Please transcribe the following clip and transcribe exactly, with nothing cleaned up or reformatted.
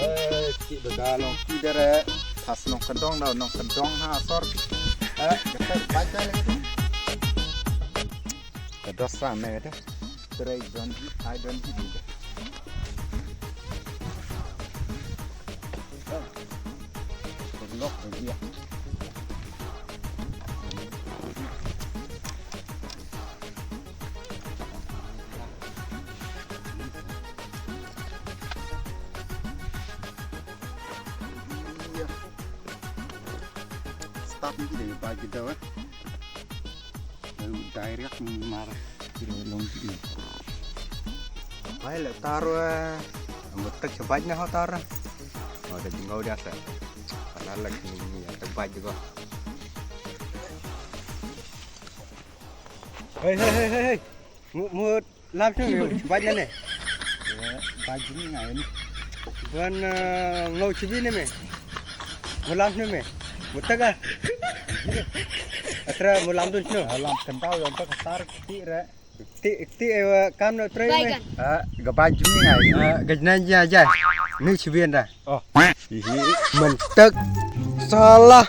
Eh, ki bega long ki dere. Pas nongkyndong da, nongkyndong ha sor. Eh, ka tek bai bai lagi tu. Ka dos sang ne ka tek. Trei don hi, ai don hi. Lok dia. Start ni kita bagi dah. Direct ni mar. Kira long ki. Bai le tar wa. Mutak sebaik na ho tar. Oh, dah jingau dia sa. Padahal lagi ni tak baik juga. Hei, hei, hei, hei, hei. Mu, mu lam snu me, baj na ne. Baj ni ngai ni. Ban, eh, ngau chibi ne me. Mu lam snu me. Mu taga. Atra mu lam dun snu. Lam kentau yang tak kasar ti re. Ti, ti, eh, kam no trai me. Ah, ga baj ni ngai. Ah, ga jnan ja ja. Ni chibi anda. Oh. Mentek. Salah.